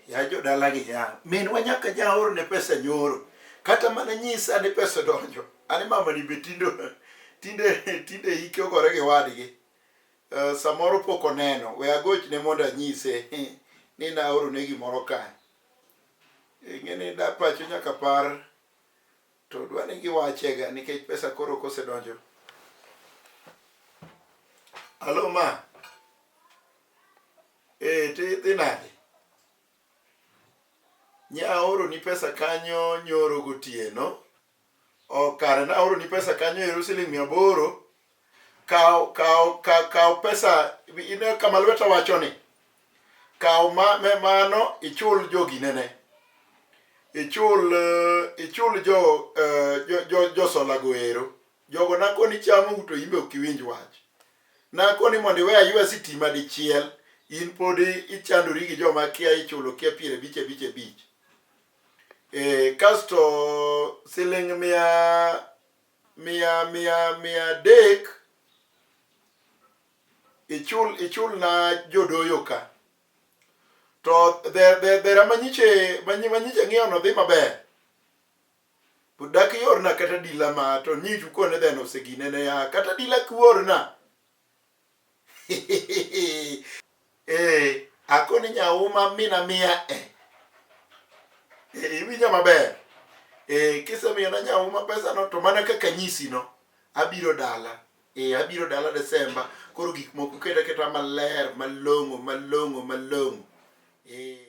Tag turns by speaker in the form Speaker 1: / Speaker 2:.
Speaker 1: Ya jodala gi ya. Minwa nyaka jaorne pesa nyoro. Kata mana nyisa ni pesa donjo. Ani mama ni be tindo tinde tinde hike ogore gi wadgi. Samoro pok oneno. We agochne mondo anyise ni naorone gimoro ka. Ing'e ni da pacho nyaka par to dwa ni giwachega nikech pesa koro kosedonjo. Alo ma. Eh, to idhi nade? Nye aoroni pesa kanyo nyoro gotieno. O kare naoroni pesa kanyo ero siling 800. Kaw kaw kaw kaw pesa ine kama lweta wacho ni. Kaw ma, me, mano ichul joginene. Ichul ichul jo, jo, jo, jo sola go ero. Jogo nakoni chamo to imbe ok iwinj wach. Nakoni mondo iwe aywa sitima dichiel, in pod ichandori gi joma kia ichulo kia 50 50 50. E, kasto siling mia mia mia 300 ichul ichul na jodoyo ka. To dhera manyiche manyiche ng'iyo no dhi maber. Dak iorna kata dila ma to nyichu kone dheno oseginene ya kata dila kiorna. Eh, akoni nyauma mina mia e. Eh, iwinja maber. Eh, kisemiyona nyauma pesa no to mana kaka nyisi no, abiro dala. Eh, abiro dala Desemba. Koro gik moko keta keta maler, malong'o, malong'o, malong'o. Eh.